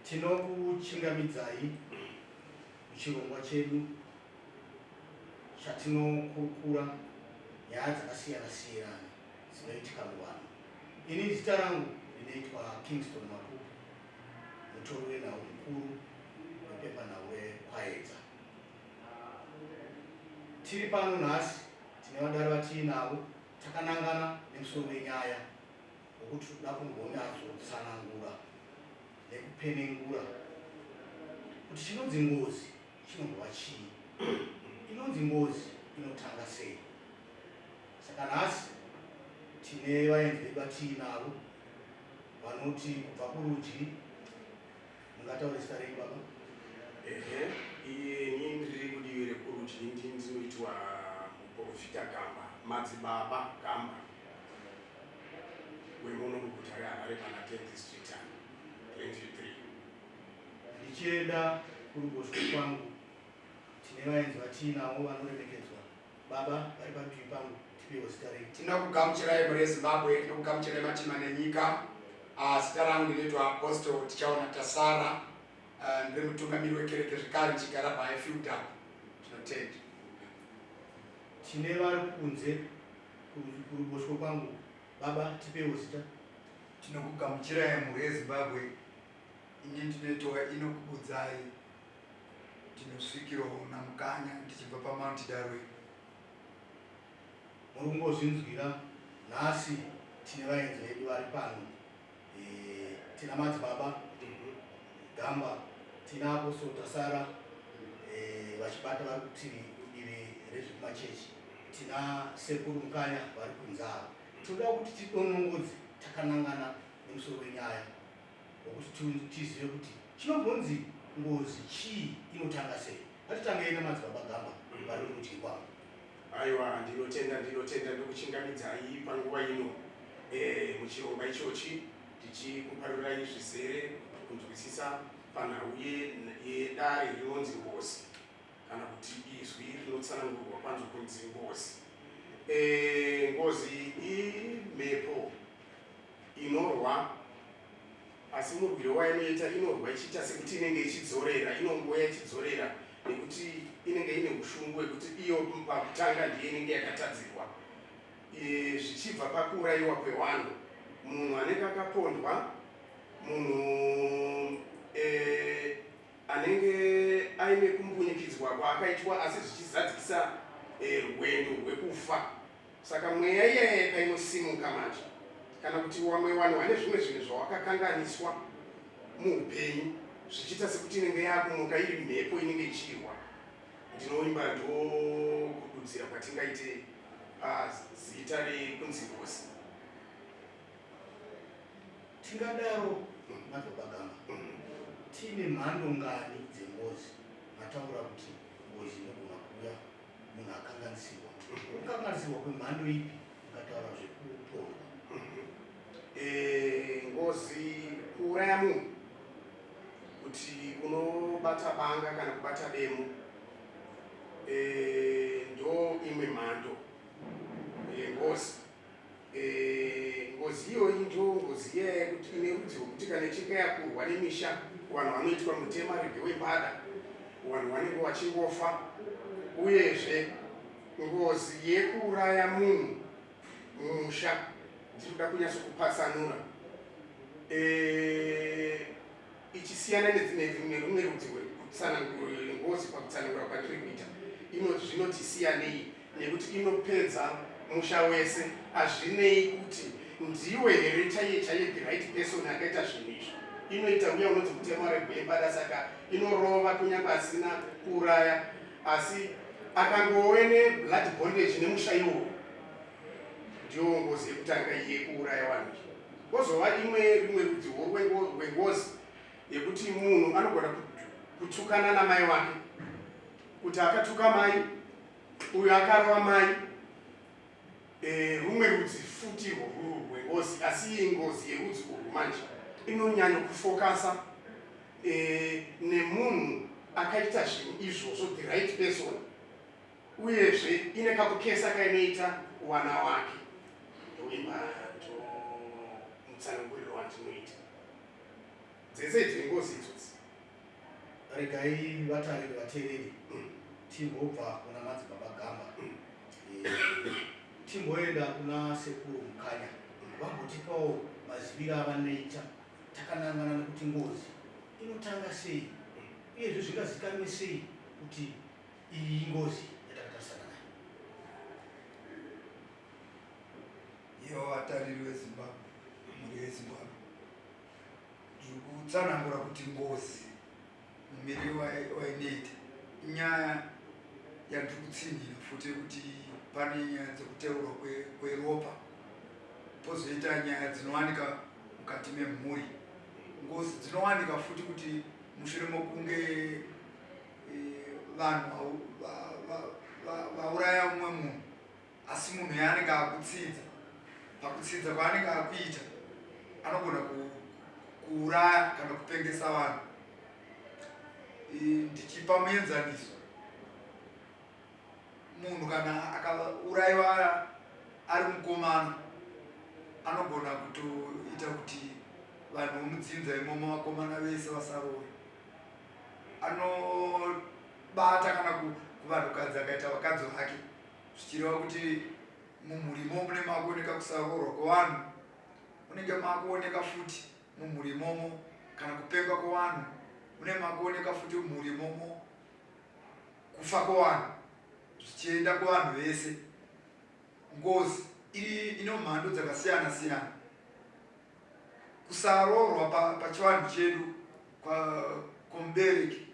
Tinokuchingamidzai muchirongwa chedu chatinokurukura nyaya dzakasiyana siyana dzinoitika muvanhu. Ini zita rangu ndinoitwa Kingston Mapupu, mutori wenhau mukuru wepepanhau reKwayedza. Tiri pano nhasi tine vadari vatiinavo takanangana nemusoro wenyaya wokuti toda kumbonyatsotsanangura nekupenengura kuti chinonzi ngozi chinombova chii, inonzi ngozi inotanga sei. Saka nhasi tine vaenzi vedu vatiinavo vanoti kubva kurudyi. Mungataure zita renyu baba? Ehe, ini ndiri kudivi rekurudyi, ndini ndinoitwa Muporofita Gamba, Madzibaba Gamba wemuno muguta reHarare pana 10th Street, 23. Ndichienda kuruboshwe kwangu tine vaenzi vatiinavo vanoremekedzwa. Baba vari parutivi pangu, tipewo zita renyu. Tinokugamuchirai mhuri yeZimbabwe, tinokugamuchirai matima nenyika. Zita rangu ndinoitwa Apostle Tichaona Tasara. Ndiri mutungamiri wekereke zvekare ndichigara paHighfield apo. Tinotenda. Tine vari kunze kuruboshwe kwangu. Baba, tipewo zita. Tinokugamuchirai mhuri yeZimbabwe. Ini ndinoitwa Inokubudzai. Ndinosvikiro naMukanya ndichibva paMount Darwin. Muri kungozvinzwira nhasi tine vaenzi vedu vari pano. Tina Madzibaba Gamba, tina Apostle Tasara vachibata vari kutivi kudivi rezvekumachechi, tina Sekuru Mukanya vari kunze ava. Tinoda kuti tidonongodze takanangana nemusoro wenyaya wokuti tizive kuti chinombonzi ngozi chii, inotanga sei. Ngatitangei naMadzibaba Gamba vari kurudyi kwangu. Aiwa, ndinotenda, ndinotenda ndokuchingamidzai panguva ino muchirongwa ichochi tichikuparurai zvizere kunzwisisa panhau yedare rinonzi ngozi kana kuti izwi rinotsanangurwa kwanzo kunzi ngozi. Ngozi imhepo inorwa, asi murwiro wainoita inorwa ichiita sekuti inenge ichidzorera, inongouya ichidzorera nekuti inenge ine ushungu hwekuti iyo pakutanga ndiye inenge yakatadzirwa. Zvichibva pakuurayiwa kwevanhu, munhu anenge akapondwa, munhu anenge aine kumbunyikidzwa kwaakaitwa, asi zvichizadzikisa rwendo rwekufa. Saka mweya iyaya painosimuka manje, kana kuti wamwe vanhu vane zvimwe zvinhu zvawakakanganiswa muupenyu, zvichiita sekuti inenge yakumuka iri mhepo inenge ichirwa. Ndinoimba ndokududzira kwatingaite pazita rekunzi ngozi. Tingadaro Madzibaba Gamba, tiine mhando ngani dzengozi? Mataura kuti ngozi inogona kuuya munhu akanganisirwa. Kukanganisirwa kwemhando ipi? Mukataura zvekupondwa. Ngozi kuuraya munhu, kuti unobata banga kana kubata demo, ndo imwe mhando yengozi. Ngozi iyoyi ndo ngozi iya yekuti ine rudzi rwekuti kana ichinge yakurwa nemisha, vanhu vanoitwa mutema rege wembada, vanhu vanenge vachingofa. Uyezve ngozi yekuuraya munhu mumusha, ndinoda kunyatso kupatsanura ichisiyana nerumwe rudzi rwekutsanangura ngozi. Pakutsanangura kwandiri kuita, inoti zvinoti siyanei nekuti inopedza musha wese. Hazvinei kuti ndiwe here chaiye chaiye the right person akaita zvinhu izvi, inoita uya unonzi mutema regwembada. Saka inorova kunyange asina kuuraya, asi akangove neblood bondage nemusha iwowo. Ndiyo ngozi yekutanga yekuuraya vanhu. Kozova imwe rimwe rudzi rwengozi yekuti munhu anogona kutukana namai wake, kuti akatuka mai uyo, akarova mai. Rumwe rudzi futi rworuru rwengozi, asi iyi ngozi yerudzi urwu manje inonyanya kufokasa nemunhu akaita zvinhu izvozvo, the right person. Uyezve ine kakukesa kainoita wana wake. Ndoimba ndo mutsananguriro wandinoita. Dzese idzo ingozi idzodzi. Regai vatariri vateereri timbobva kuna madzibaba Gamba eh, timboenda kuna sekuru Mukanya vambotipawo maziviro avanoita takanangana nekuti ngozi inotanga sei uyezve zvingazikanwe sei kuti iyi ingozi yatakatarisana nayo. Ivo vatariri veZimbabwe, mhuri yeZimbabwe, ndiri kutsanangura kuti ngozi mumiriri wainoita inyaya yandiri kutsinhira futi yekuti pane nyaya dzekuteurwa kweropa pozoita nyaya dzinowanika mukati memhuri. Ngozi dzinowanika futi kuti mushure mokunge eh, vanhu vauraya mumwe munhu asi munhu yaanenge akutsidza pakutsidza kwaanenge akuita anogona kuuraya kana kupengesa vanhu. Ndichipa muenzaniso, munhu kana akaurayiwa ari mukomana anogona kutoita kuti vanhu vomudzinza imomo vakomana vese vasaroore. Anobata kana kuvanhukadzi akaita vakadzi vake, zvichireva kuti mumhuri imomo mune makuoneka kusaroorwa kwevanhu, munenge makuoneka futi mumhuri imomo kana kupenga kwevanhu, mune makuoneka futi mumhuri imomo kufa kwevanhu, zvichienda kuvanhu vese. Ngozi iri ino mhando dzakasiyana siyana. Kusaroorwa pachivanhu chedu kwomubereki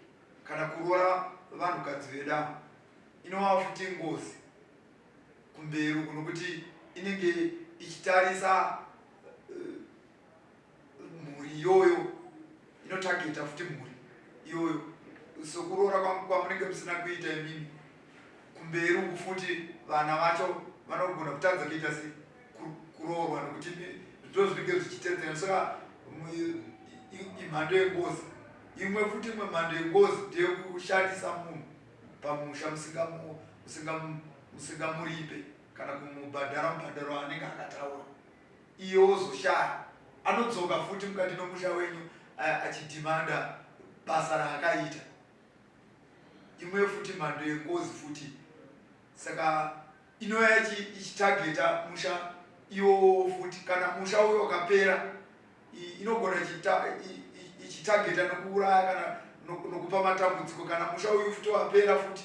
kana kuroora vanhukadzi vedamu inova futi ngozi kumberi uku, nokuti inenge ichitarisa mhuri iyoyo, inotageta futi mhuri iyoyo. Sokuroora kwamunenge musina kuita imimi, kumberi uku futi vana vacho vanogona kutadza kuita se kuroorwa, nokuti ndo zvinenge zvichitedzera. Saka imhando yengozi imwe futi. Imwe mhando yengozi ndeyekushandisa munhu pamusha musingamuripe kana kumubhadhara mubhadharo anenge akataura, iye wozoshaya. Anodzoka futi mukati nomusha wenyu achidhimanda basa raakaita. Imwe futi mhando yengozi futi. Saka inouya ichitageta musha iwowo futi. Kana musha uyo wakapera, inogona ichitageta nokuuraya kana nokupa matambudziko. Kana musha uyu futi wapera futi,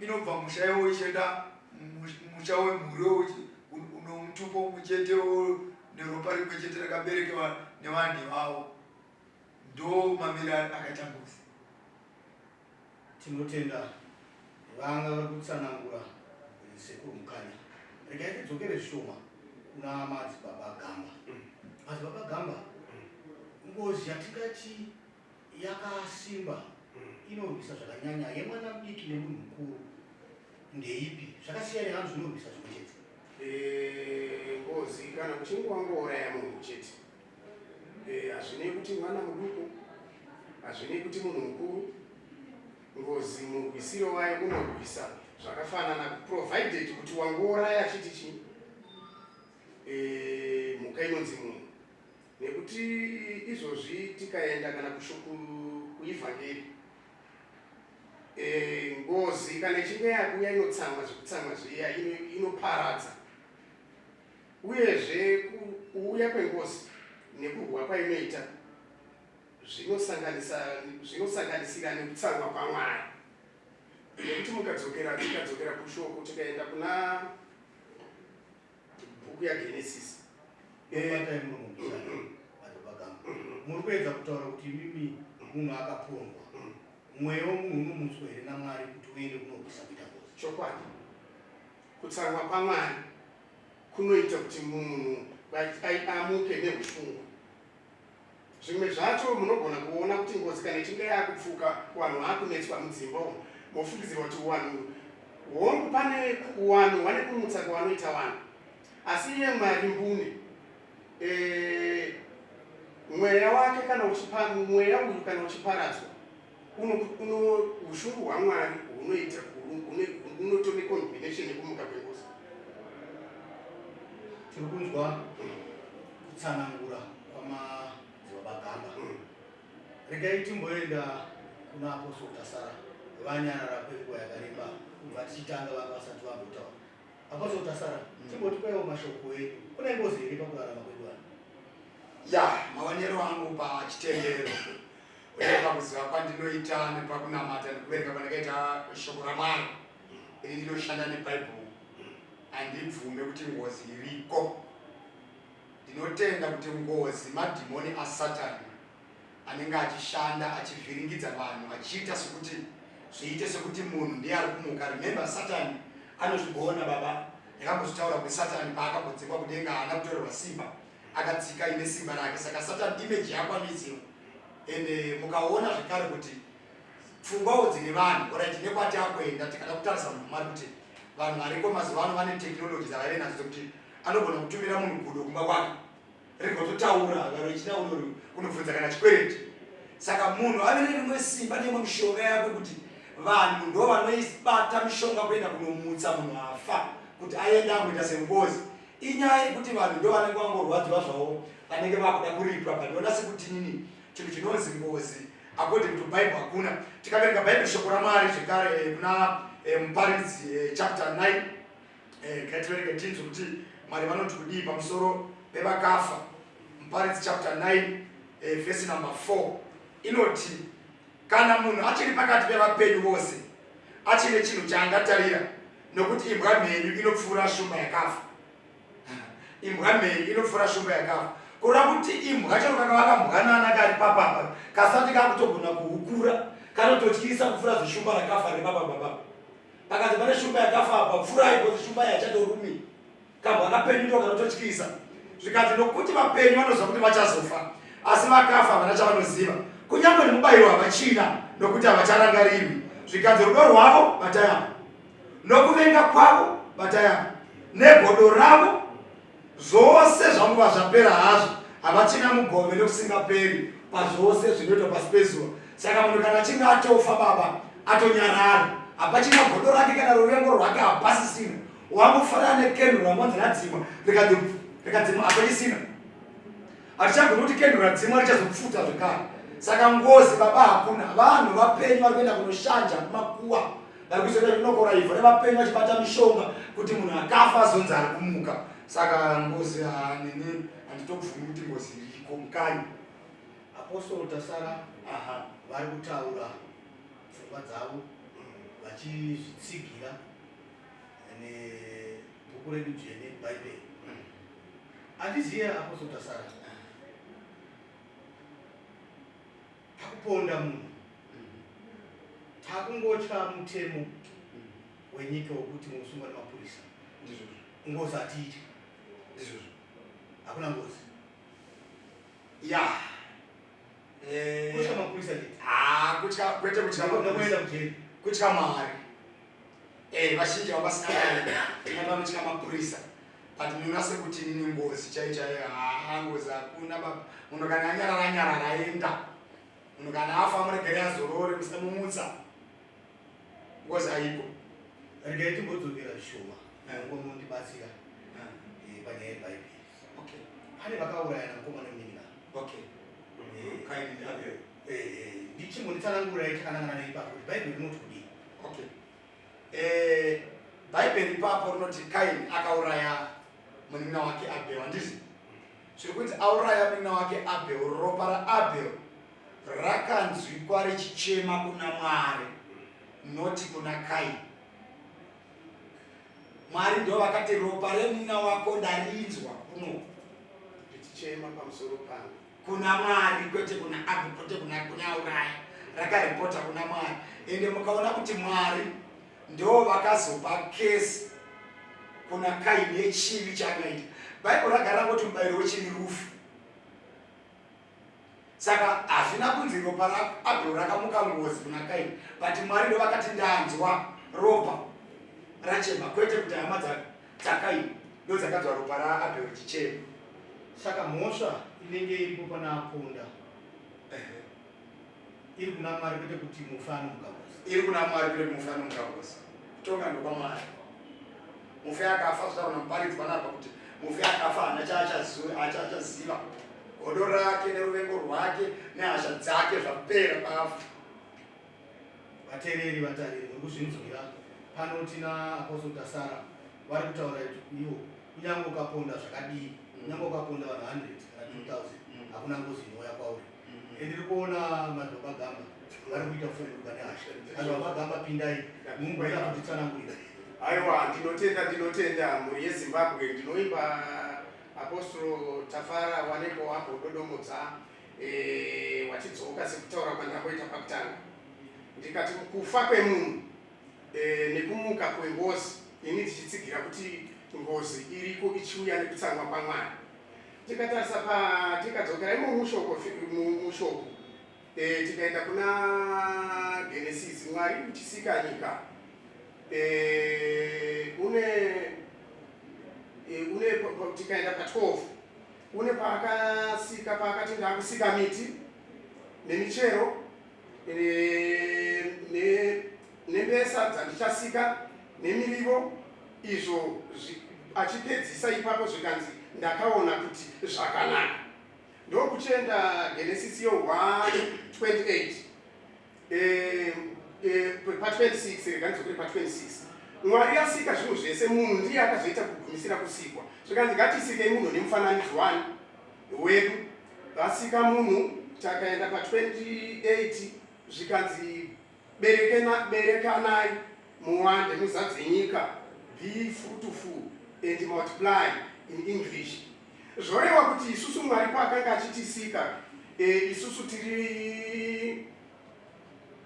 inobva musha iwowo ichienda musha wemhuri unomutupo mumwe chetewo neropa rimwe chete rakaberekewa nevanhu ivavo. Ndo mamiri akaita ngozi. Tinotenda vanga vari kutsanangura, sekuru Mukanya. Regai tidzokere zvishoma kuna madzibaba Gamba. Madzibaba Gamba, ngozi yatingati yakasimba inorwisa zvakanyanya yemwana mudiki nemunhu mukuru ndeipi? Zvakasiyana hanzi zvinorwisa zvimwe chete. Ngozi kana uchinge wangouraya munhu chete, hazvinei kuti mwana muduku, hazvinei kuti munhu mukuru, ngozi murwisiro wayo unorwisa zvakafanana, provided kuti wangouraya chiti chii, mhuka inonzi munhu. Nekuti izvozvi tikaenda kana kuivhangeri, ngozi kana ichinge yakuya inotsamwa zvekutsamwa zviya, inoparadza. Uyezve kuuya kwengozi nekurwa kwainoita zvinosanganisira nekutsamwa kwaMwari. Nekuti mukadzokera, tikadzokera kushoko, tikaenda kuna bhuku yaGenesis. Batai muromo mbichana, madzibaba Gamba. Muri kuedza kutaura kuti imimi munhu akapondwa, mweya womunhu unomutswa here naMwari kuti uende kunorwisa kuita ngozi? Chokwadi, kutsamwa kwaMwari kunoita kuti munhu amuke neushungu. Zvimwe zvacho munogona kuona kuti ngozi kana ichinge yakupfuka, vanhu vakunetswa mudzimba umu, mofungidzirwa kuti vanhu hongu pane vanhu vane kumutsa kwavanoita vanhu, asi iye Mwari mbune, mweya wake kana uchipa mweya uyu kana uchiparadzwa, uno ushungu hwaMwari hunoita unotove combination yekumuka kwengozi. Tiri kunzwa kutsanangura kwamadzibaba. Regai timboenda kuna Apostle Tasara vanyarara kwenguva yakareba kubva tichitanga vanga vasati vambotaura. Apostle Tasara, timbotipaiwo mashoko enyu. Kune ngozi here pakurarama kwedu vanhu? Ya, maonero angu pachitendero uye pakuziva kwandinoita nepakunamata nekuverenga kwandakaita shoko raMwari, ini ndinoshanda neBhaibheri, handibvume kuti ngozi iriko. Ndinotenda kuti ngozi madhimoni aSatani anenge achishanda achivhiringidza vanhu achiita sekuti zviite sekuti munhu ndiye ari kumuka. Remember, Satani anozvigona baba. Ndakambozvitaura kuti Satani paakambodzingwa kudenga haana kutorerwa simba, akadzika ine simba rake. Saka Satani image yako anoiziva. Ende mukaona zvekare kuti pfungwawo dzine vanhu orit nekwati akuenda, tikada kutarisa munhu Mwari kuti vanhu variko mazuva ano vane technology dzavaive nadzo dzekuti anogona kutumira munhu gudo kumba kwake rigototaura varochina unori kunobvunza kana chikwereti. Saka munhu ave nerimwe simba neimwe mishonga yake kuti vanhu ndo vanoibata mishonga kuenda kunomutsa munhu afa kuti aende angoita sengozi. Inyaya yekuti vanhu ndo vanenge vangorwadziwa zvavo, vanenge vakuda kuripwa. But ona sekuti nini chinhu chinonzi ngozi according to Bible hakuna. Tikaverenga Bible, shoko raMwari zvekare, kuna Muparidzi chapter 9, ngativerenge tinzwe kuti Mwari vanoti kudii pamusoro pevakafa. Muparidzi chapter 9, verse number 4 inoti, "Kana munhu achiri pakati pevapenyu vose, achine chinhu chaangatarira, nokuti imbwa mhenyu inopfuura shumba yakafa." Imbwa mhenyu inopfuura shumba yakafa, kureva kuti imbwa chero kanga vakambwanana kari papapa kasati kakutogona kuhukura kanototyisa kupfuura zishumba rakafa repapapapa. Pakanzi pane shumba yakafa apa, pfurai because shumba yachatorumi. Kambwa kapenyu ndo kanototyisa. Zvikanzi, "Nokuti vapenyu vanoziva kuti vachazofa, asi vakafa havana chavanoziva, kunyange nemubayiro havachina, nokuti havacharangarirwi." Zvikanzi, "Rudo rwavo batayapa, nokuvenga kwavo batayapa, negodo ravo, zvose zvanguva zvapera hazvo, havachina mugove nekusingaperi pazvose zvinoitwa pasi pezuva." Saka munhu kana achinge atofa baba, atonyarara, hapachina godo rake kana ruvengo rwake, hapasisina. Wangofanana nekenduru rangonzi radzimwa, rikadzimwa hapachisina. Hatichagoni kuti kenduru radzimwa richazopfuta zvekare. Saka ngozi baba hakuna. Vanhu vapenyu vari kuenda kunoshanja kumakuwa, vari kuzoenda kunokora ivhu revapenyu vachibata mishonga kuti munhu akafa azonzi ari kumuka. Saka ngozi hanini handitobvumi kuti ngozi iriko mukanyi. Apostle Tasara vari kutaura pfungwa dzavo vachizvitsigira nebhuku redu dzvene, Bhaibheri. Handiziye, Apostle Tasara, pakuponda munhu takungotya mutemo wenyika wekuti munosungwa nemapurisa. Ndizvozvo. Ngozi hatiityi. Ndizvozvo. Hakuna ngozi. Ya. Kutya mapurisa chete. Ah, kutya kwete, kutya nekuenda mapurisa. Kujeri. Kutya Mwari. Vazhinji vava vasina Mwari tinga vanotya mapurisa, but ndinoona sekuti inini ngozi chaiyo chaiyo, haa, ngozi hakuna baba. Munhu kana anyarara, anyarara, aenda. Munhu kana afa, muregere azorore, musamumutsa. Ngozi haipo. Regai timbodzokera zvishoma, ngomundibatsira panyaya yebhaibheri. Pane vakaurayana, mukoma nemunin'ina. Kaini naAbel. Ndichimbonditsanangurai takanangana neipapo kuti Bhaibheri rinoti kudii. Okay, Bhaibheri ipapo rinoti Kaini akauraya munin'ina wake Abel. Handizi zviri kunzi auraya munin'ina wake Abel, ropa raAbel rakanzwikwa richichema kuna Mwari, noti kuna Kaini. Mwari ndo vakati, "Ropa remunin'ina wako ndarinzwa kuno richichema pamusoro pangu." Kuna Mwari, kwete kuna Abel, kwete kuna auraya. Rakaripota kuna Mwari. Ende mukaona kuti Mwari ndo vakazopa kesi kuna Kaini yechivi chaangaita. Bhaibheri ragara rangoti mubayiro wechivi rufu. Saka hazvina kunzi ropa raAbel rakamuka ngozi kuna Kaini, but Mwari ndo vakati, "Ndanzwa ropa rachema," kwete kuti hama dzaKaini ndo dzakanzwa ropa raAbel richichema. Saka mhosva inenge iripo pana aponda iri kuna Mwari, kwete kuti mufi anomuka ngozi. Iri kuna Mwari, kwete kuti mufi anomuka ngozi. Kutonga ndokwamwari. Mufi akafa, zvitaura naMuparidzi panapa kuti mufi akafa haana chaachaziva. Godo rake neruvengo rwake nehasha dzake zvapera pafa. Vateereri, vatariri, muri kuzvinzwira pano. Tina Apostle Tasara vari kutaura kuti ivo kunyange ukaponda zvakadii, kunyange ukaponda vanhu 100 kana 2000, hakuna ngozi inouya kwauri. Ndiri kuona Madzibaba Gamba vari kuita kufemuruka nehasha. Madzibaba Gamba, pindai mumboita kutitsanangurira. Aiwa, ndinotenda, ndinotenda mhuri yeZimbabwe. Ndinoimba Apostle Tafara waneko wambododomodza wachidzoka sekutaura kwandamboita pakutanga, ndikati kufa kwemunhu nekumuka kwengozi, ini ndichitsigira kuti ngozi iriko ichiuya nekutsamwa kwaMwari. Tikatarisa pa tikadzokera imo mushoko, tikaenda kuna Genesis, Mwari uchisika nyika une tikaenda pa12, une paakasika, paakati ndaakusika miti nemichero nembesa dzandichasika nemirivo izvo. Achipedzisa ipapo zvikanzi, "Ndakaona kuti zvakanaka." Ndokuchienda Genesis yo 1:28, pa26, rega ndidzokere pa26. Mwari asika zvinhu zvese, munhu ndiye akazoita kugumisira kusikwa. Zvikanzi, "Ngatisikei munhu nemufananidzo wani wedu." Vasika munhu, takaenda pa28, zvikanzi, "Berekanai muwande, muzadze nyika." Be fruitful and multiply in English. Zvoreva kuti isusu Mwari paakanga achitisika, isusu tiri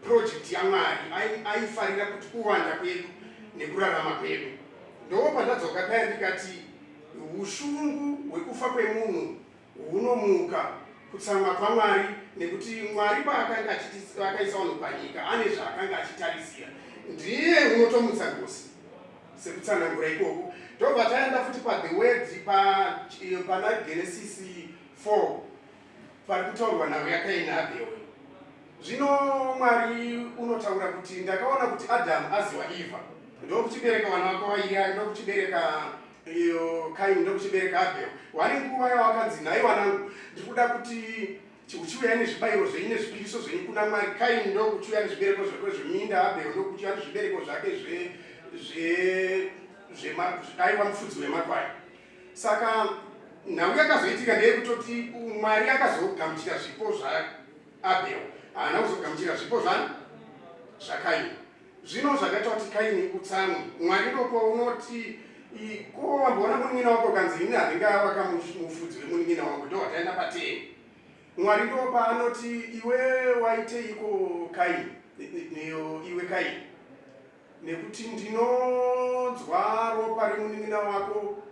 project yaMwari. Aifarira kuti kuwanda kwedu nekurarama kwedu. Ndo pandadzoka paya ndikati ushungu hwekufa kwemunhu hunomuka kutsamwa kwaMwari, nekuti Mwari paakanga akaisa vanhu panyika ane zvaakanga achitarisira. Ndiye unotomutsa ngozi sekutsanangura ikoko. Tobva taenda futi pathe word pana Genesis 4, pari kutaurwa nhau yaKaini naAbheri. Zvino Mwari unotaura kuti, "Ndakaona kuti Adhamu aziwa Ivha, ndokuchibereka vana vako vairi, ndokuchibereka iyo Kaini, ndokuchibereka Abheri." Wane nguva yawakanzi, "Nhai wanangu, ndiri kuda kuti uchiuya nezvibayiro zvenyu nezvipiriso zvenyu kuna Mwari." Kaini ndokuchiuya nezvibereko zvake zveminda, Abheri ndokuchiuya nezvibereko zvake aiwa mufudzi wemakwai. Saka nhau yakazoitika ndeyekutoti Mwari akazogamuchira zvipo zvaAbheri, haana kuzogamuchira zvipo zvani zvaKaini. Zvino zvakaita kuti Kaini utsamwe. Mwari ndopaunoti, "Ko wamboona munin'ina wako?" Kanzi, "Ini handingavaka mufudzi wemunin'ina wangu." Ndo wataenda pateni. Mwari ndo paanoti, "Iwe waiteiko Kaini? Iwe Kaini, nekuti ndinonzwa ropa remunin'ina wako,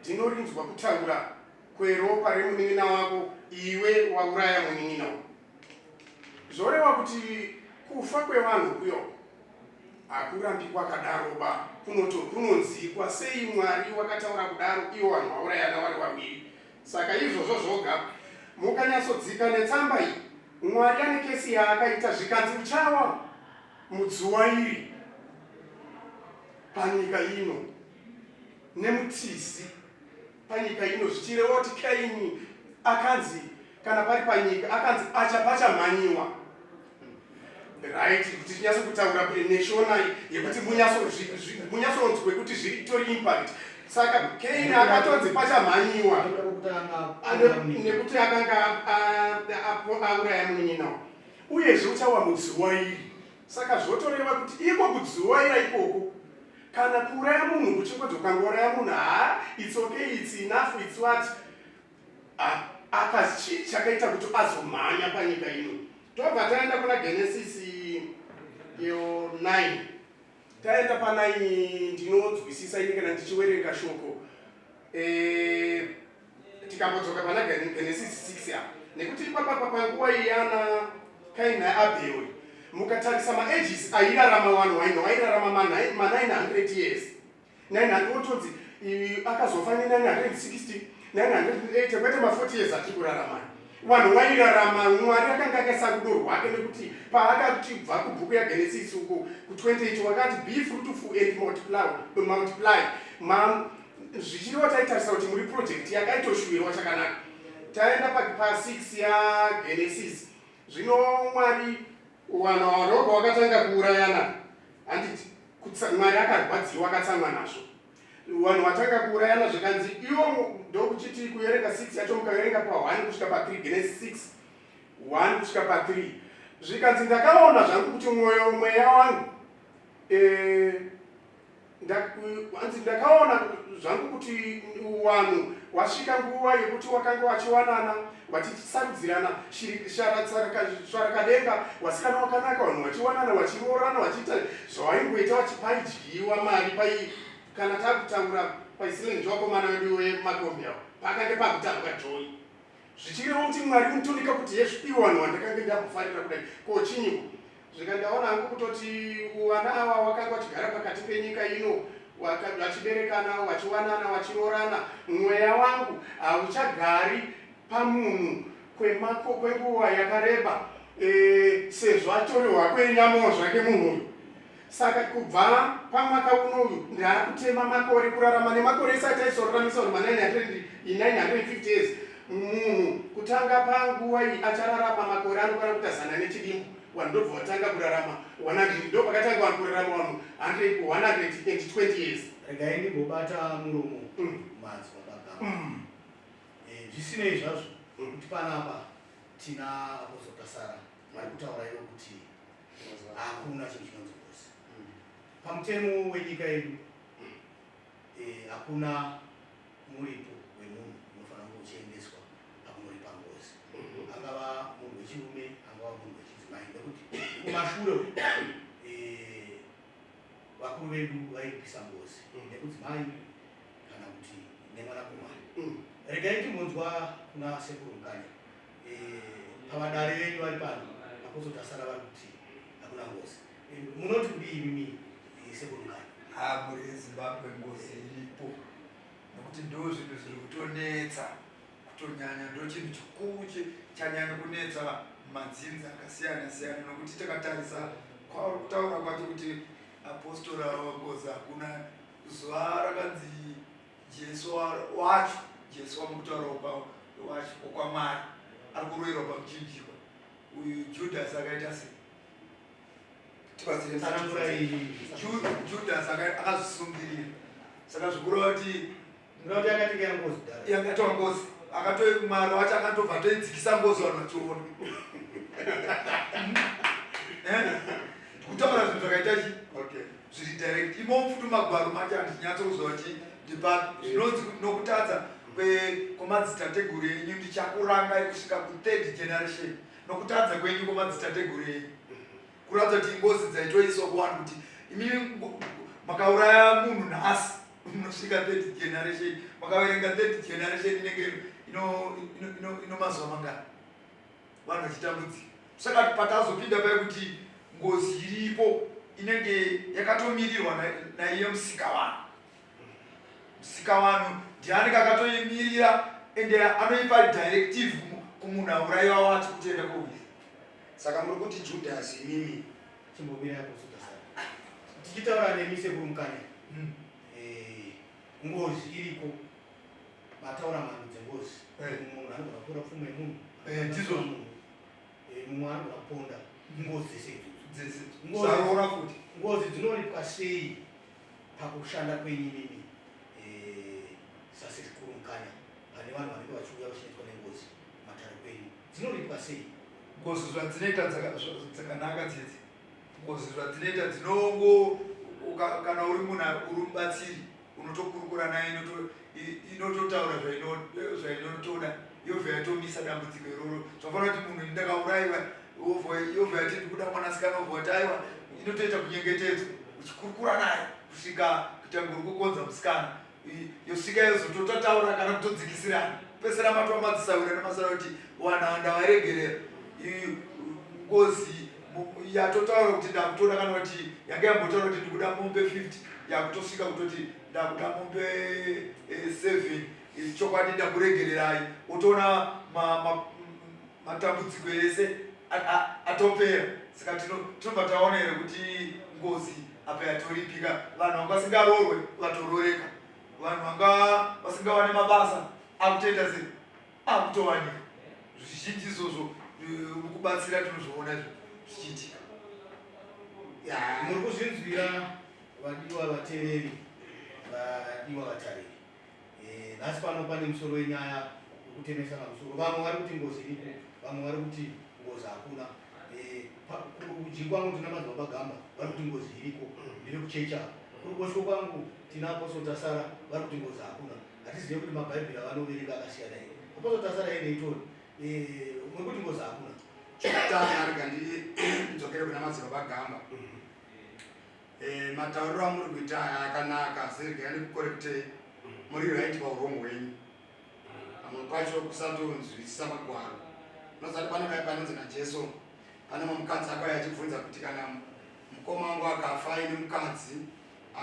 ndinorinzwa kutaura kweropa remunin'ina wako. Iwe wauraya munin'ina wako." Zvoreva kuti kufa kwevanhu kuyo hakurambi kwakadaroba, kunonzikwa sei Mwari wakataura kudaro, ivo vanhu vaurayana vari vaviri. Saka izvozvo zvoga, mukanyatsodzika netsamba iyi, Mwari ane kesi yaakaita. Zvikanzi, "Uchawa mudzuwa iri panyika ino nemutizi panyika ino." Zvichireva kuti Kaini akanzi kana pari panyika akanzi pachamhanyiwa, right? Kuti tinyatso kutaura neShona yekuti munyatsonzwe kuti zviritori impact. Saka Kaini akatonzi pachamhanyiwa nekuti akanga auraya munin'ina, uyezve uchawa mudzuwa iri. Saka zvotoreva kuti iko kudzuwaira ikoko, kana kuuraya munhu kuchingonzi ukangouraya munhu, ha, it's okay, it's enough, it's what aka chii chakaita kuti azomhanya panyika ino? Tobva taenda kuna Genesis yo 9. Taenda pa9, ndinonzwisisa ini kana ndichiwerenga shoko, tikambodzoka pana Genesis 6 apa, nekuti ipapapa panguva iyana Kaini naAbheri, mukatarisa maages airarama vanhu waino, vairarama ma900 years, 900, otonzi akazofa ne960, 980, kwete ma40 years atiri kurarama. Vanhu vairarama, Mwari akanga akaisa rudo rwake, nekuti paakati bva kubhuku yaGenesis uko ku28 wakati, "Be fruitful and multiply." Zvichireva taitarisa kuti muri project yakaitoshuwirwa chakanaka. Taenda pa6 yaGenesis. Zvino Mwari vanhu ava ndobva wakatanga kuurayana. Handiti Mwari akarwadziwa akatsamwa nazvo. Vanhu vatanga kuurayana zvikanzi ivo ndokuchiti kuverenga 6 yacho mukaverenga pa1 kusvika pa3 Genesis 6 1 kusvika pa3 zvikanzi ndakaona zvangu kuti mwoyo mweya wangu eh, hanzi ndakaona zvangu kuti wanhu wasvika nguva yekuti wakanga wachiwanana wachisarudzirana svarakadenga wasikana wakanaka vanhu vachiwanana vachiroorana vachiita zvawaingoita vachipaidyiwa mari pai kana takutaura paisilenji wakomana wedu wemakombi avo pakange pakutambwa joyi Zvichireva kuti Mwari unotonika kuti hezvo ivo vanhu vandakange ndakufarira kudai ko chinyiko zvikandaona hangu kutoti vana ava wakanga vachigara pakati penyika ino vachiberekana vachiwanana vachiroorana mweya wangu hauchagari pamunhu kwemako kwenguva yakareba e, sezvo atorehwa kwenyamawo zvake munhu uyu Saka kubva pamwaka uno uyu ndaakutema makore kurarama nemakore isati aizoraramisa vanhu ma950 years munhu kutanga panguva iyi achararama makore anokwana kuita zana nechidimbu vanhu ndobva vatanga kurarama 100 ndo pakatanga vanhu kurarama vanhu 120 years. Regai ndimbobata muromo madzibaba Gamba. Eh, zvisinei zvazvo kuti panapa tina Apostle Tasara vari kutaura ivo kuti Hakuna chinhu chinonzi ngozi pamutemo wenyika yedu. Eh, hakuna muripo wemunhu unofanira kunge uchiendeswa pakunoripa ngozi, angava munhu wechirume, angava munhu wechidzimai, nekuti kumashure uku eh, vakuru vedu vairipisa ngozi nekudzimai kana kuti nemwanakomana. Regai timbonzwa kuna Sekuru Mukanya. Eh, pavadare venyu vari pano apozotasara vari kuti hakuna ngozi. Munoti kudii imimi Sekuru Mukanya? Ha, mhuri yeZimbabwe, ngozi iripo nekuti ndo zvinhu zviri kutonetsa kutonyanya, ndo chinhu chikuru chanyanya kunetsa madzinza akasiyana siyana, nokuti takatarisa kutaura kwacho kuti apostora ngozi hakuna. Zuva rakanzi Jesu wacho, Jesu wamukutaura wacho wokwaMwari ari kuroverwa pamuchinjikwa, uyu Judas akaita sei? Tibatsire. Tsanangurai. Judas akazvisungirira, saka zvikureva kuti Muna kuti akatenga ngozi kudhara. Yakatwa ngozi, akato Mwari wacho akatobva atoidzikisa ngozi vanhu vachiona. Eh? Kutaura zvinhu zvakaita chi zviri direct imo futi magwaro macho handichinyatsokuziva kuti ndipapi zvinonzi nokutadza kwemadzitateguru enyu ndichakurangai kusvika kuthird generation, nokutadza kwenyu kwemadzitateguru enyu, kuratidza kuti ngozi dzaitoiswa kuvanhu kuti imi makauraya munhu nhasi munosvika third generation. Makaverenga third generation inenge ino mazuva mangani vanhu vachitambudzika? Saka patazopinda paye kuti ngozi iripo, inenge yakatomirirwa naiye musikavanhu. Musikavanhu ndianenge akatoimirira, ende anoipa directive kumunhu aurayiwa wacho kuti enda kowisa. Saka muri kuti Judas imimi? Chimbomira apozotasara. Tichitaura nemi Sekuru Mukanya. Eh, ngozi iriko. Mataura mhando dzengozi. Mumwe munhu anogona kutora pfuma yemunhu. Ndizvo. Munhu. Mumwe anogona kuponda. Ngozi dzese idzodzo. Dzese. Ngozi Sarora futi. Ngozi dzinoripwa sei pakushanda kwenyu imimi saSekuru Mukanya, pane vanhu vanenge vachiuya vachinetswa nengozi matare kwenyu? Dzinoripwa sei? Ngozi zvadzinoita dzakanaka dzidzi. Ngozi zvadzinoita dzinongo kana uri munhu uri mubatsiri unotokurukura naye, inototaura zvainotoda, yobva yatomisa dambudziko iroro. Zvafanira kuti munhu ndakaurayiwa, yobva yati ndikuda mwanasikana, obva wati aiwa. Inotoita kunyengetedzwa uchikurukura naye kusvika kuita nguri kukonza musikana, yosvika yozotototaura kana kutodzikisirana pesera matwa madzisaura nemasara kuti vanhu ava ndavaregerera. Ngozi yatotaura kuti ndakutoda, kana kuti yange yambotaura kuti ndikuda mombe 50, yakutosvika kutoti ndakuda mombe 7. Chokwadi ndakuregererai, wotoona matambudziko ese atopera. Saka tinobva taona here kuti ngozi apa yatoripika, vanhu vanga vasingarorwe vatororeka. Vanhu vanga vasingawane mabasa akutoita sei? Akutowanika. Zvizhinji izvozvo eh, mukubatsira tinozviona izvo zvichiitika. Muri kuzvinzwira vadiwa vateereri, vadiwa vatariri. Eh, nhasi pano pane musoro wenyaya wekutemesana musoro. Vamwe vari kuti ngozi iriko, vamwe vari kuti ngozi hakuna. Eh, kurudyi kwangu tina madzibaba Gamba vari kuti ngozi iriko, ndiri kuchecha. Kuruboshwe kwangu tina Apostle Tasara vari kuti ngozi hakuna. Hatizive kuti mabhaibheri avanoverenga akasiyana here. Apostle Tasara ende itori. Eh, muri kuti ngozi hakuna. Chekutanga rega ndidzokere kuna madzibaba Gamba. Eh, matauriro amuri kuita aya akanaka asi regai ndikukorekitei muri right paurongo hwenyu pamwe pacho kusatonzwisisa magwaro unozati pane vaya panonzi najesu pane mumukadzi akauya achibvunza kuti kana mukoma wangu akafa aine mukadzi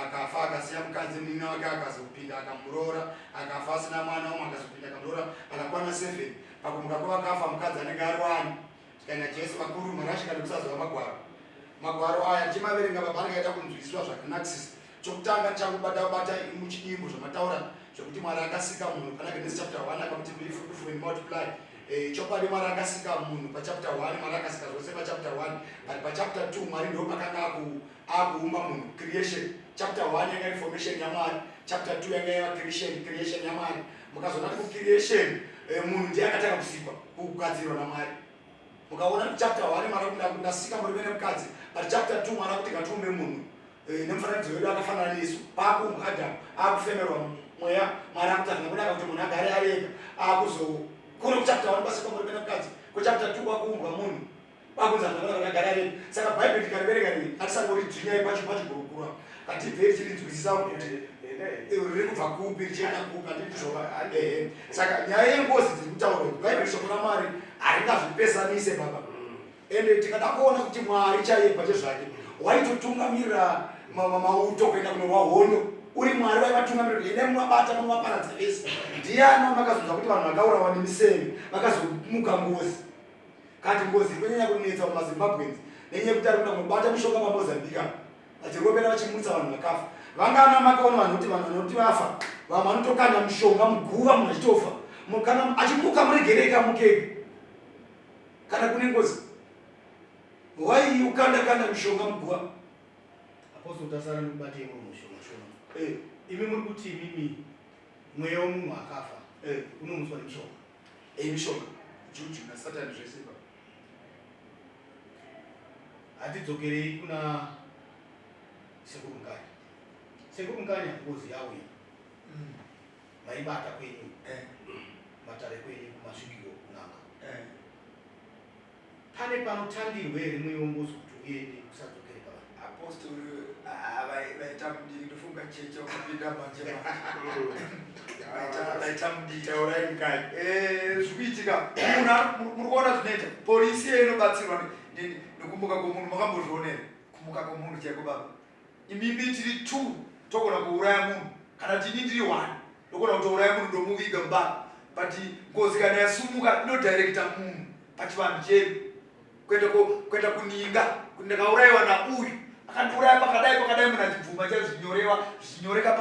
akafa akasiya mukadzi munin'ina wake akazopinda akamuroora akafa asina mwana umwe akazopinda akamuroora akakwana seven pakumuka kwevakafa mukadzi anenge ari wani Tikaenda Jesu vakuru marashika nekusazova magwaro. Magwaro aya tichimaverenga baba anenge aita kunzwisiswa zvakanakisisa. Chokutanga ndichangobata bata muchidimbu zvamataura zvekuti Mwari akasika munhu pana Genesis chapter 1 akamuti be fruitful and multiply. Eh, chokwadi Mwari akasika munhu pachapter 1, Mwari akasika zvose pachapter 1, but pachapter 2 Mwari ndo pakanga aku akuumba munhu creation. Chapter 1 yanga iri formation yaMwari, chapter 2 yanga yava creation, creation yaMwari. Mukazoona kuti kucreation eh, munhu ndiye akatanga kusikwa kugadzirwa naMwari. Mukaona kuti chapter 1 Mwari akuti ndasika murume nemukadzi, but chapter 2 Mwari akuti ngatiumbe munhu eh, nemufananidzo wedu akafanana nesu. Paakuumbwa Adamu akufemerwa mweya, Mwari akuti hazvina kunaka kuti munhu agare ari ega, akuzo kuri kuchapter 1 kwasikwa murume nemukadzi, kuchapter 2 kwakuumbwa munhu kwakunzi hazvina kunaka kuti agare ari ega. Saka Bhaibheri tikariverenga riri hatisangoridzvinyai pacho pachigurukura, ngatibvei tichirinzwisisa kuti riri kubva kupi richienda kupi handizvoka ehe saka nyaya yengozi dziri kutaurwa idzi bhaibheri shoko ramwari haringazvipesanise baba ende tikada kuona kuti mwari chaiye pachezvake waitotungamirira mauto kuenda kunorwa hondo uri mwari vaivatungamirira endai munovabata munovaparadza vese ndiani wamakazonzwa kuti vanhu vakaurawa nemiseve vakazomuka ngozi kati ngozi iri kunyanya kunetsa mumazimbabweans nenyaya yekuti ari kuda kunobata mishonga pamozambique apa vachirovera vachimutsa vanhu vakafa vangana makaona vanhu kuti vanhu vanoti vafa vamwe vanotokanda mushonga muguva munhu achitofa kana achimuka muregerei kamukega kana kune ngozi why ukanda kanda mishonga muguva Apostle tasara ndikubatei muri mushoma shoma eh. Imi muri kuti imimi mweya wemunhu akafa eh. Unomutswa nemishonga eh, mishonga juju nasatani zvese ipapo Hatidzokerei kuna Sekuru Mukanya. Sekuru Mukanya ngozi yauya. Maibata kwenyu. Eh. Matare kwenyu kumasvikiro kun'anga. Eh. Pane panotandirwa here mweya wengozi kuti uende usadzokere pavanhu? Apostle ah, vaita mudiki ndofunga cheche wakapinda manje manje. Vaita mudiki. Taurai Mukanya. Eh, zvikuitika munhu muri kuona zvinoita polisi iyo inobatsirwa nekumuka kwomunhu makambozviona here kumuka kwomunhu chaiko baba imimi tiri two togona kuuraya munhu kana tini ndiri one ndogona kutouraya munhu ndomuviga mubaba but ngozi kana yasumuka inodirecta munhu pachivanhu chedu kuenda kuenda kuninga kuti ndakaurayiwa nauyu akandiuraya pakadai pakadai munhu achibvuma chai zvinyorewa zvichinyoreka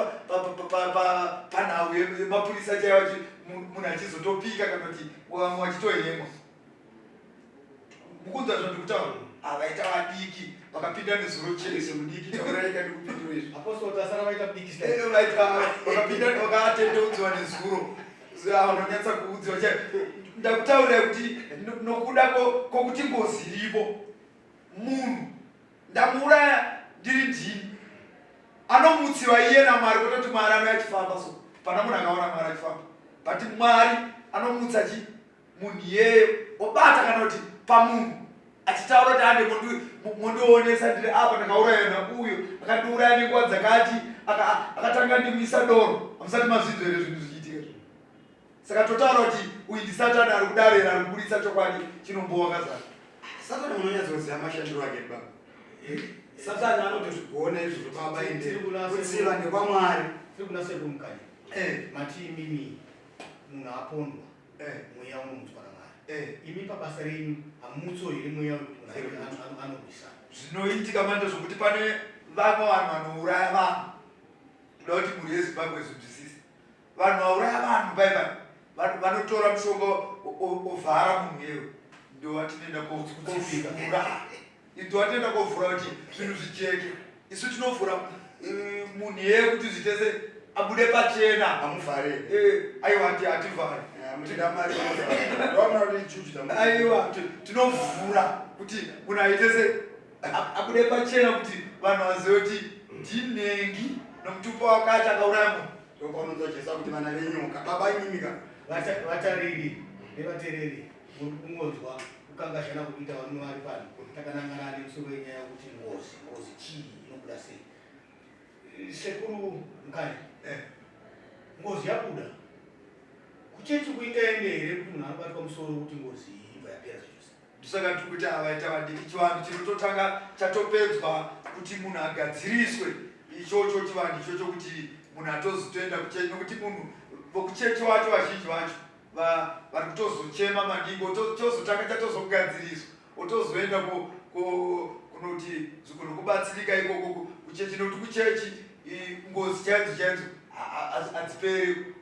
panhau yemapurisa chaiwa munhu achizotopika kana kuti vamwe vachitohemwa mukunzwa zvandikutaura avaita vadiki vakapinda nezuro chese mudiki tauraika ndikupindura izvi Apostle tasara vaita mudiki eh, vaita vakapinda vakatendeudzwa nezuro vanonyatsa kuudziwa chai ndakutaurira kuti nokuda kwokuti ngozi iripo munhu ndamuuraya ndiri ndini anomutsiwa iye namwari kutoti mwari anouya achifamba so pana munhu akaona mwari achifamba but mwari anomutsa chi munhu iyeyo obata kana kuti pamunhu achitaura kuti ande mondionesa ndiri apa ndakauraya nauyo akandiuraya nenguva dzakati akatanga ndimwisa doro hamusati mazvidzo here zvinhu zvichiitika izvo saka totaura kuti uyu ndisatani ari kudaro here ari kuburitsa chokwadi chinombowa kazara satani munonyatsoziva mashandiro ake baba eh? satani anotozvigona izvozvo baba ende kutsiva ndekwamwari tiri kuna sekuru mukanya eh. mati imimi munhu apondwa eh. mweya unomutswa namwari eh. imi pabasa renyu hamutso here mweya wekuti munhu anorwisana zvinoitika manje zvokuti pane vamwe vanhu vanouraya vanhu Ndoda kuti mhuri yeZimbabwe izvinzwisise. Vanhu vauraya vanhu pai pai vanotora mushonga ovhara munhu iyeyo ndovatinoenda kovhura ndovatinoenda kovhura kuti zvinhu zvijeke. Isu tinovhura eh, munhu iyeye kuti zvitese abude pachena. Hamuvhare. Eh, aiwa hativhare. Aiwa tinovhura kuti munhu aite se abude pachena kuti vanhu vazive kuti ndinhengi nomutupo wakati akauraya munhu. Ndopaunonzwa Jesu akuti vana venyoka baba imimika. Vatariri nevatereri muri kungonzwa kukangazhana kukuita varume vari pano takanangana nemusoro wenyaya yekuti ngozi ngozi chii inobuda sei. Sekuru Mukanya, eh. ngozi yabuda kuchechi kuingaende here kuti munhu anobatwa musoro kuti ngozi iyi ibva yapera zvachose? Ndosaka tiri kuti avaita vadiki chivanhu chinototanga chatopedzwa kuti munhu agadziriswe ichocho chivanhu ichocho kuti munhu atozotoenda kuchechi nokuti munhu vokuchechi wacho vazhinji vacho vari kutozochema maningi chozotanga chatozogadziriswa otozoenda kunoti kunokubatsirika ikoko kuchechi nokuti kuchechi ngozi chaidzo chaidzo hadziperi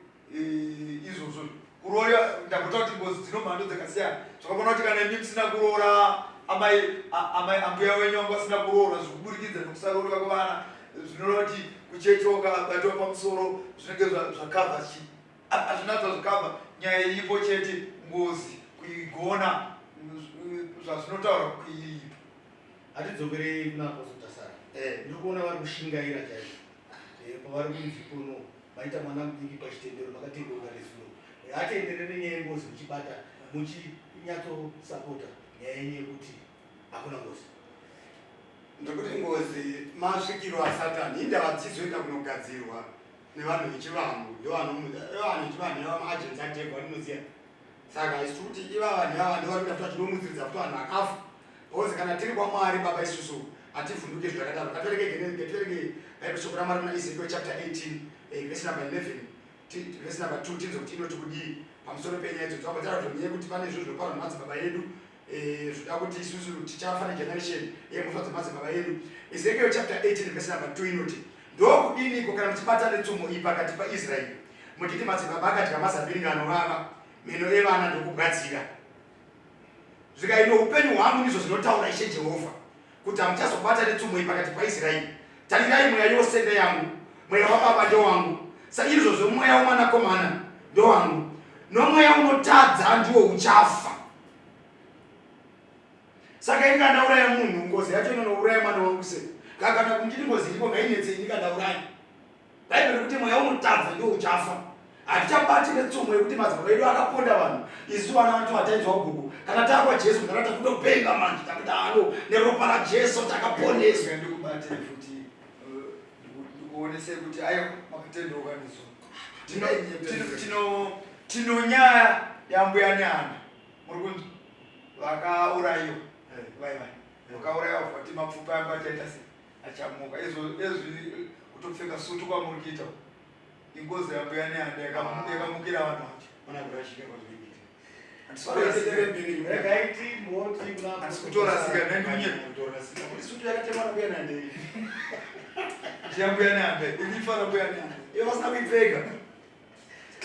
izvozvo kuroora ndakutaura kuti ngozi dzino mhando dzakasiyana zvakafanira kuti kana imi musina kuroora amai amai ambuya wenyu vanga vasina kuroora zvikuburikidza nekusaroorwa kwevana zvinoreva kuti kuchechi wakabatwa pamusoro zvinenge zvakavha chi hazvina zvazvikavha nyaya iripo chete ngozi kuigona zvazvinotaura kuiripa. Hatidzokerei kuna Apostle Tasara. Eh. Ndiri kuona vari kushingaira chaizvo. Eh, pavari kunzi kuno maita mwana mudiki pachitendero makatendeuka nezuro. Eh, hatienderere nenyaya yengozi muchibata muchinyatsosapota nyaya yenyu yekuti hakuna ngozi. Ndikuti ngozi masvikiro asatani indava dzizoenda kunogadzirwa nevanhu vechivanhu ndovanhu vechivanhu nevamaagents adevil andinoziva. Saka isu kuti iva vanhu ivava ndivo vari kuita futi vachinomutsiridza futi vanhu vakafa. Because kana tiri kwaMwari baba isusu hativhunduke zvakadaro. Ngativerenge ngativerenge Bible shoko raMwari muna Ezekiel chapter 18 eh, verse number 11 verse number 2 tinzwe kuti inoti kudii pamusoro penyaya idzodzo. Vabva taura kuti nyaya yekuti pane zvinhu zvinoparwa nemadzibaba edu eh, zvoda kuti isusu tichafa negeneration yemhosva dzemadzibaba edu. Ezekiel chapter 18 verse number 2 inoti ndokudiniko kana muchibata netsumo iyi pakati paIsraeri muchiti madzibaba akadya mazambiringa anovava meno evana ndokugadzira Zvikai noupenyu hwangu, ndizvo zvinotaura Ishe Jehovha, kuti hamuchazobata netsumo iyi pakati paIsraeri. Tarirai, mweya yose ndeyangu, mweya wababa ndewangu, saizvozvo mweya womwanakomana ndewangu, nomweya unotadza ndiwo uchafa. Saka ini kana ndauraya munhu, ngozi yacho inonouraya mwana wangu sei? Kana kunditi ngozi iripo ngainetse ini kana ndauraya. Bhaibheri rikuti mweya unotadza ndiwo uchafa. Hatichabati netsumo yekuti madzibaba edu akaponda vanhu isu vana vanoti vatainzwa gugu kana taakwa Jesu mudhara takutopenga manje takuti hano neropa raJesu takaponeswa. Ndikubatire futi eh, ndikuonesei kuti ayo makatendeuka nezuva. Tino tino nyaya yambuya nehanda muri kunzwa vakaurayiwa eh. vai vai vakaurayiwa vati mapfupa yangu achaita sei achamuka izvo ezvi kutopfeka sutu kwamuri kuita ingozi yambuya nehanda yakamukira vanhu vacho. Kutorasika nendunye yambuya nehanda iri mbuya nehanda iyo vasina kuipfeka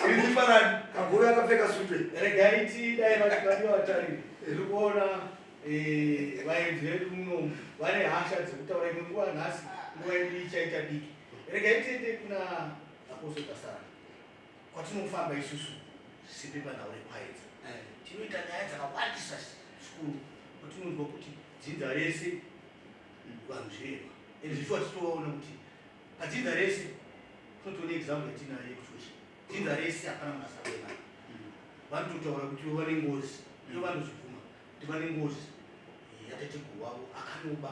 irifanani kaguru akapfeka sutu regai tidai vadiwa vatariri tiri kuona eh, vaenzi vedu munomu vane hasha dzekutaura imwe nguva nhasi nguva yedu ichaita diki regai tiende kuna apostle Tasara kwatinofamba isusu sepepanhau rekwaedza eh. tinoita nyaya dzakawandisa zvikuru kwatinonzwa kuti dzinza rese vanhu zvirema ende zvichiwa tichitovaona kuti padzinza rese tinotoona example yatinayo yekuchochi dzinza rese hapana munhu asarema vanototaura kuti vane ngozi ndo vanozvibvuma kuti vane ngozi yatateguru wavo akanoba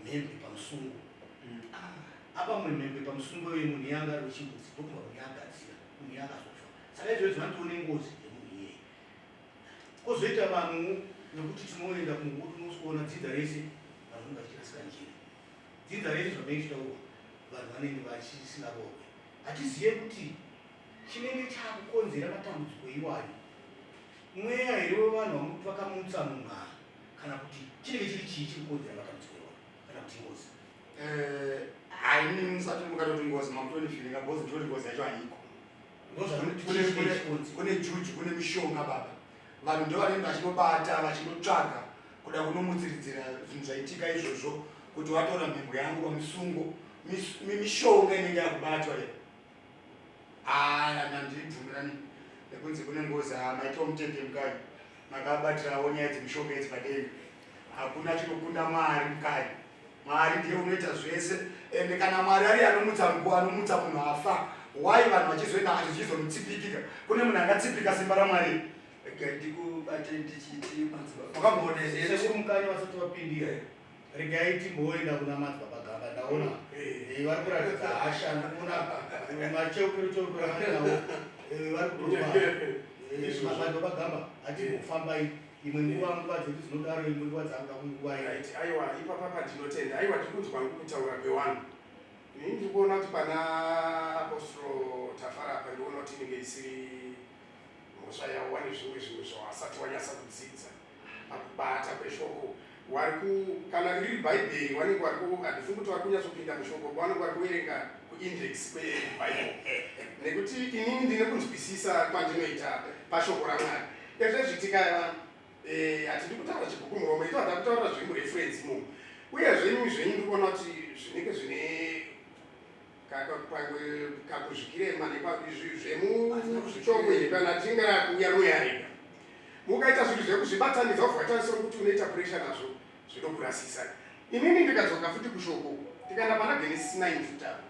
mhembwe pamusungo mm. apa mumwe mhembwe pamusungo iyoyo munhu yanga ari wechimbuzi ndokumba munhu yaagadzira munhu yaakazofa saka izvozvo vanotoone ngozi yemunhu iyeye kozoita vanhu vekuti tinoenda kunosikuona dzinza rese vanhu vanenge vachirasika njere dzinza rese zvamaitaurwa vanhu vanenge vachisingarohwe hatizive kuti chinenge chakukonzera matambudziko iwayo mweya here wevanhu vamuti vakamutsa munhu ava kana kuti chinenge chiri chii chiri kukonzera matambudziko iwayo kana kuti ngozi eh, haini musati mukatoti ngozi makutonetsa. Zvinondivhiringa because ndinoti ngozi yacho haiko. Ndozvanoti Kune- chii kune- chikonzi. Kune juju, kune mishonga baba. Vanhu ndo vanenge vachinobata, vachinotsvaga kuda kunomutsiridzira zvinhu zvaitika izvozvo, kuti watora mhembwe yangu pamusungo. Mishonga inenge yakubatwa iyo. Aya, handibvumirani nekunzi kune ngozi. Maitawo mutete mukai, makabatirawo nyaya dzemishonga idzi padenga. Hakuna chinokunda Mwari mukai. Mwari ndiye unoita zvese, ende kana Mwari ari anomutsa nguva, anomutsa munhu afa, why vanhu vachizoenda zvichizonotsipikika? Kune munhu angatsipika simba raMwari? Regai ndikubate ndichiti madzibaba. Wakamboona here? Sekuru Mukanya vasati vapindira, regai timboenda kuna Madzibaba Gamba. Ndaona vari kuratidza hasha, ndikuona macheukiro cheukiro avaninawo, vari kutopa. Madzibaba Gamba, hatimbofambai imwe nguva, nguva dzedu dzinodaro, imwe nguva dzakuda kunguva iyi. Right, aiwa, ipapapa ndinotenda. Aiwa, tiri kunzwa kutaura kwevanhu. Ini ndiri kuona kuti pana Apostro Tafara apa, ndikuona kuti inenge isiri mhosva yavo. Wane zvimwe zvinhu zvawasati wanyasa kudzidza pakubata kweshoko. Wari ku kana riri Bhaibheri, vanenge vari ku, handifungi kuti vari kunyatsopinda mushoko, vanenge vari kuverenga kuindex kwebhaibheri, nekuti inini ndine kunzwisisa kwandinoita pashoko raMwari. Ezvezvitika, hatidi kutaura chibhuku muromo, ito hada kutaura zviri mureference imomo. Uyezve imi zvenyu ndiri kuona kuti zvinenge zvine pamwe kakuzvikirema zvemushoko iri. Kana tingarakuuya royarega, mukaita zvinhu zvekuzvibatanidza, ubva waita sekuti unoita pressure nazvo, zvinokurasisa. Inini ndikadzoka futi kushoko, tikaenda pana Genesis 9 futi apa,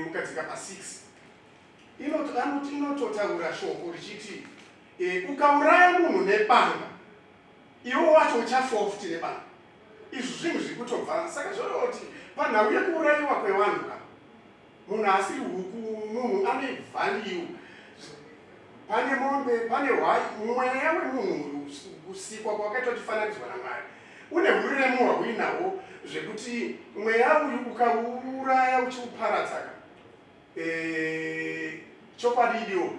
mukadzika pa6, anoti, inototaura shoko richiti, ukauraya munhu nebanga, iwe wacho uchafawo futi nebanga. Izvi zvinhu zviri kutobva. Saka zvoreva kuti panhau yekuurayiwa kwevanhu ka, munhu asiri huku, munhu ane value. Pane mombe, pane hwai. Mweya wemunhu, kusikwa kwakaitwa uchifananidzwa naMwari, une uremu hwauinahwo, zvekuti mweya uyu ukauuraya uchiuparadzaka, chokwadi idiwo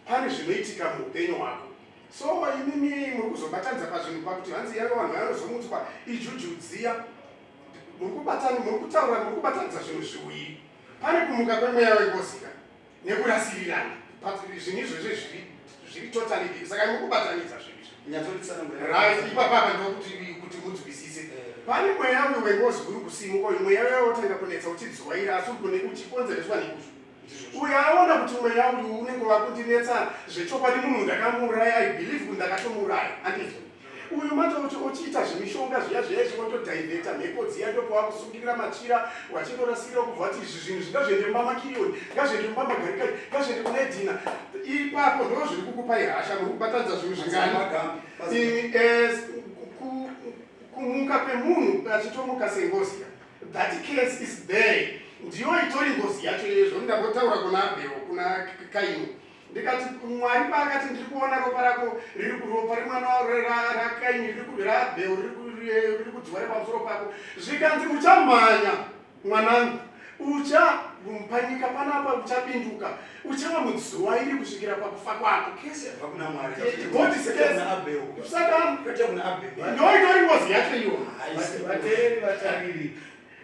pane zvinoitika muupenyu hwako. So imimi muri kuzobatanidza pazvinhu pakuti hanzi yave vanhu vanozomutswa, ijuju dziya. Muri kubatani, muri kutaura, muri kubatanidza zvinhu zviviri. Pane kumuka kwemweya wengozika nekurasirirana. Zvinhu izvozvo zviri totally, saka muri kubatanidza zvinhu izvi. Nyatsotsanangura. Right, ipapapa ndokuti kuti munzwisise. Pane mweya uyu wengozi uri kusimuka uyu, mweya uya wotanga kunetsa uchidzwaira, asi uri uchikonzereswa nekuzvo. Uyo aona kuti mweya uyu unenge wakundinetsa zvechokwadi, munhu ndakamuuraya, I believe kuti ndakatomuuraya, handizvo? Uyu manje uchiita zvemishonga zviya zviya izvi, wotodhaivheta mhepo dziya, ndopawakusungirira machira, wachindorasirira kubva kuti izvi zvinhu zvingazviende mumba makiriyoni, ngazviende mumba magarikari, ngazviende kuna Edhina. Ipapo ndo zviri kukupai hasha. Muri kubatanidza zvinhu zvingani? Kumuka kwemunhu achitomuka sengozi, that case is there, ndiyo itori ngozi yacho iyezvo. Ndambotaura kuna Abhero, kuna Kaini, ndikati Mwari paakati, "Ndiri kuona ropa rako riri, ropa remwana raKaini, raAbhero riri kudziwa repamusoro pako," zvikanzi, "Uchamhanya mwanangu, ucha panyika panapa uchapinduka, uchava muzuva iri kusvikira pakufa kwako." Curse yabva kuna Mwari. God is Kwete curse. kuna Abel. Saka Kwete kuna Abel. ndo itori ngozi yacho iyo. Vateereri, vatariri,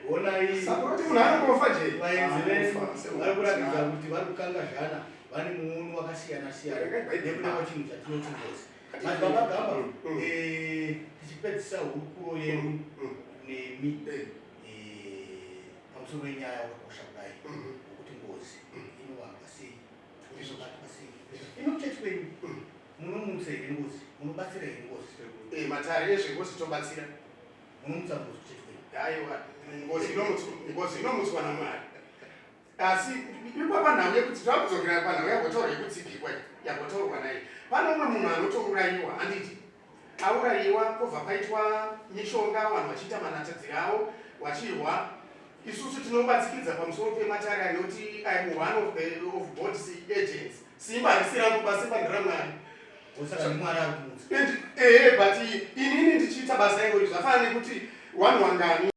honai. Saka kuti munhu anongofa je. Vaenzi vedu Anofa, vari kuratidza kuti vari kukangazhana, vane muono wakasiyana siyana nekuda kwechinhu chatinoti ngozi. Madzibaba Gamba, tichipedzisa hurukuro yedu nemi pamusoro penyaya wakakosha kudai wokuti ngozi inovambwa sei, inobatwa sei, inochechi kwenyu munomutsa here ngozi, munobatsira here ngozi? Matare ezvengozi tobatsira. Munomutsa ngozi kuchechi kwenyu? Aiwa, ngozi inomutswa naMwari. Asi ipapa nhau yekuti takudzokera panhau yambotaurwa yekutsipikwa, yambotaurwa naye, pane umwe munhu anotourayiwa, handiti? Aurayiwa, kwobva paitwa mishonga, vanhu vachiita manatadziro avo, vachirwa. Isusu tinobatsikidza pamusoro pematare anoti I'm one of God's agents. Simba harisi rangu, basimba nderaMwari. Saka ndimwari ari kumutsa? And but inini ndichiita basa irori, zvafanana nekuti wanhu wangani.